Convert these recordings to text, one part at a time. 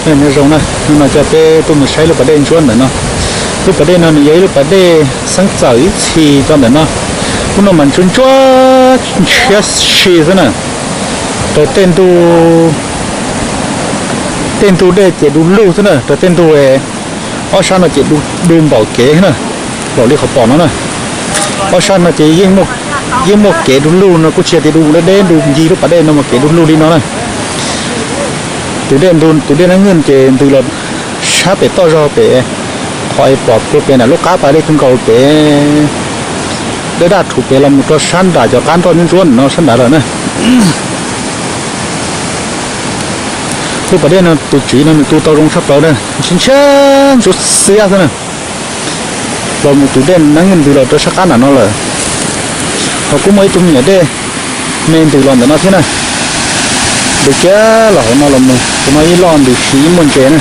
Nyob zoo na, hnub no coj peb tuaj mus saib lub pas dej ntsuab ntawm no. Lub pas dej no nws yog ib lub pas dej xeeb txawm ib txhis rau ntawm no. Hnub no mas ntsuab ntsuab ntshiab si xwb na. Raws tej ntug, tej ntug dej ces du lug xwb na, raws tej ntug, ob sab no ces du npaum kev na, npaum li qhov pom no na. Ob sab no ces yeej muaj kev du lug no, kuj tsis yog tias du deb deb du ncig lub pas dej no mas kev du lug li no na. Tus dej, tus dej Nab Nyuj ces ntws los sab pem toj zog pem, qhov es pom puag pem nram lub qab pas dej kawg nkaus pem, dej daj rhuv pem los mus rau sab nram cov qab nroj ntsuab ntsuab no sab nrad lawm na. Lub pas dej no tus tswv no nws tu tau zoo tshaj plaws na, ntshiab ntshiab ntsuab xiab xwb na. Los mus tus dej Nab Nyuj ntws los rau sab qab nram no lawm. Ho kuj muaj ib tug me nyuam dej me ntws los ntawm no thiab na. Ntws kiag los hauv no los mus, tus no ib loj ntws tsis muaj ntses na.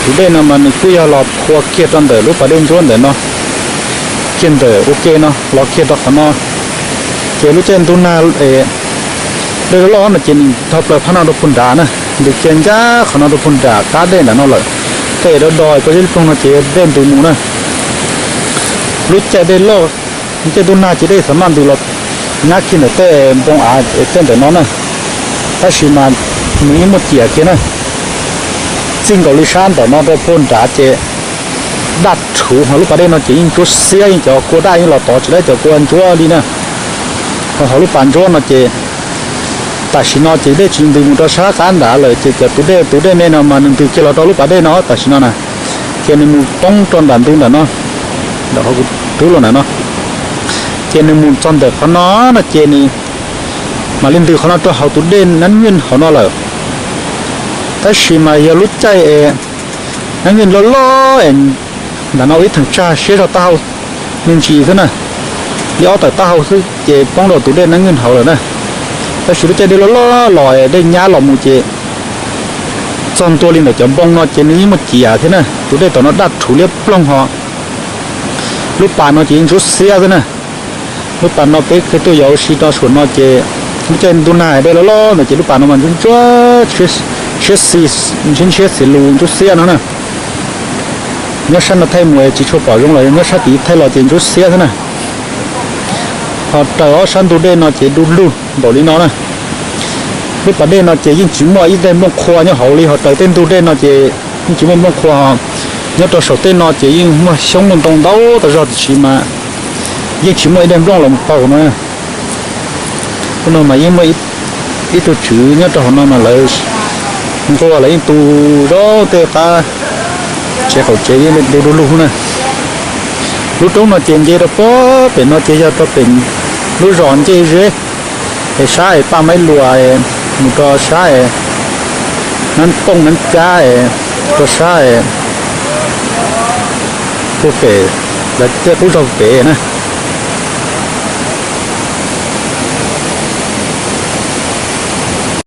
Tus dej no mas nws kuj yog los phua kiag rau ntawm lub pas dej ntsuab ntawm no, kiag ntawm ua ke no los kiag rau qhov no. Ces lub caij ntug nag, dej loj loj no ces nws dhau plaws phab no rau puag nrad na, ntws kiag ncaj qhov no rau puag nram qab dej nram no lawm. Tej do do koj zeb ploog no ces dej ntws mus na. Lub caij dej loj, lub caij ntug nag ces dej xav maj ntws los nyab kiag ntawm tej npoo av tej ntawm no na. Tab sis mas nws yeej muaj ciam kiag na, txij nkaus li sab ntawm no rau puag nrad ces daj rhuv, ho lub pas dej no ces yeej ntsuab xiab, yeej cov kua daj yeej los tod tsis laib cov kua ntsuab li na. Ho hauv lub pas ntsuab no ces tam sim no ces dej tsis ntws mus rau sab qab nrad lawm ces cov tus dej, tus dej me no mas nws ntws kiag los rau lub pas dej no tam sim no na. Ces nws mus poob rau nram ntug nram no, nram qhov kuv rub los ntawm no. Ces nws mus txog ntawm qhov no no ces nws mam li ntws qhov no rau hauv tus dej Nab Nyuj hauv no lawm. Tab sis mas yog lub caij es Nab Nyuj loj loj es ntawm no ua ib theem tsag siab zog taub hau me ntsis xwb na, li ob tawm taub hau xwb ces poob rau tus dej Nab Nyuj hauv lawm na. Tab sis lub caij dej loj loj los dej nyab los mus ces txog ntua li ntawm cov npoo no ces nws yeej muaj ciam thiab na. Tus dej tom no daj rhuv liab ploog ho lub pas no ces yeej ntsuab xiab xwb na. Lub pas no peb kev tuaj yos ua si rau saum no ces lub caij ntug nag dej loj loj ntawd ces lub pas no mas ntsuab ntsuab, ntshiab xis, ntshiab ntshiab xis lus ntsuab xiab no na. Nyob sab no thaij mus tsis tshua pom zoo los nyob sab tid thaij los ces ntsuab xiab xwb na. Ho raws ob sab ntug dej no ces du lug npaum li no na. Lub pas dej no ces yeej tsis muaj ib daim nplooj qhua nyob hauv li, ho raws tej ntug dej no ces yeej tsis muaj nplooj qhua ho. Nyob rau saum tej no ces yeej muaj xyoob muaj ntoo ntau tas zog tiam sis mas yeej tsis muaj ib daim nplooj los mus paug no. Hnub no mas yeej muaj ib tug tswv nyob rau hauv no mas lawv nquag lawv yeej tu zov tej qab tsev qaum tsev yeej du du lug na. Lub roob no ces nce rau pem no ces yog rau pem lub zos Ncej Zeb, es sab es Paj Maib Luas, mus rau sab es Nab Tooj Nab Cab, rau sab es puag pem lawv tej qub zog pem na.